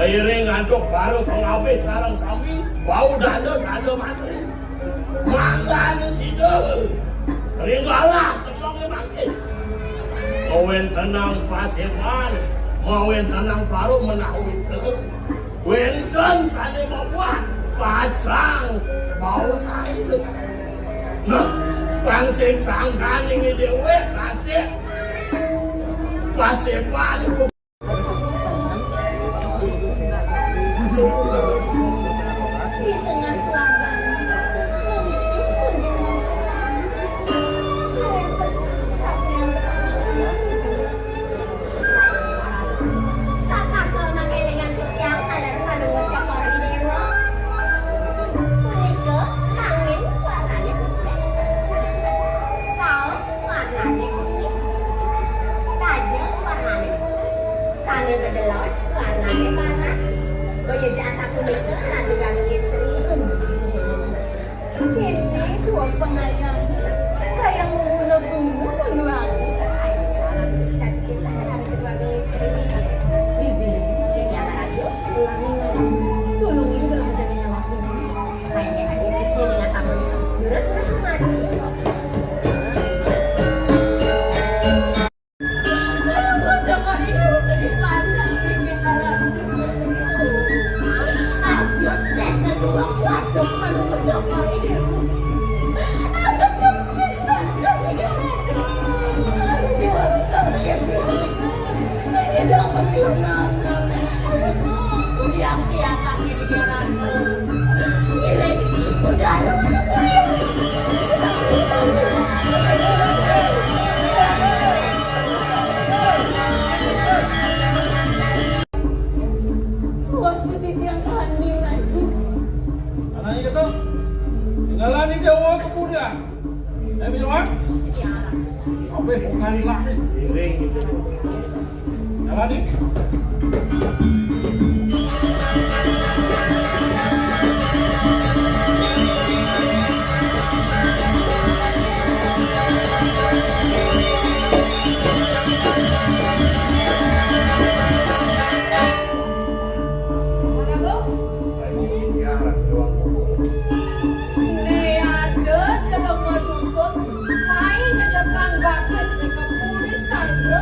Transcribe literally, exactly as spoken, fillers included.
Iring antuk para pangawit sareng sami, wau danda-danda mantri. Mangdané sida ring galah semengé mangkin. Mawéntenang paseban, mawéntenang para menahwita. Wénten sané mabuat pacang baosai. Nah, pang sing sangkan inggih déwék kasih paseban. Di tengah keluarga, mungkin kunjung muncul lagi. Kasihan betapa. Sataka makélingan titiang taler Palungguh Cokor I Déwa. Punika kangin warnané putih. Kaos warnané kuning. Kajeng warnané semu. Sané bedelod warnané panah. Boya ja asapunika Ratu Agung Istri. Kéné dua pangayah, kayang mula bunga munduang. Bibi, kéné amarga, tulungin gelah jani nyalak bunga. Terus-terus mati. Puas titiang tanding, Aji. Anaknya gitu. Tinggalan di Jawa kemudian. Eh, minuman? Apa yang mau kali lagi? Iring gitu. Jalani. Né ada jelema dusun, main nyedekang batis ka puri candra.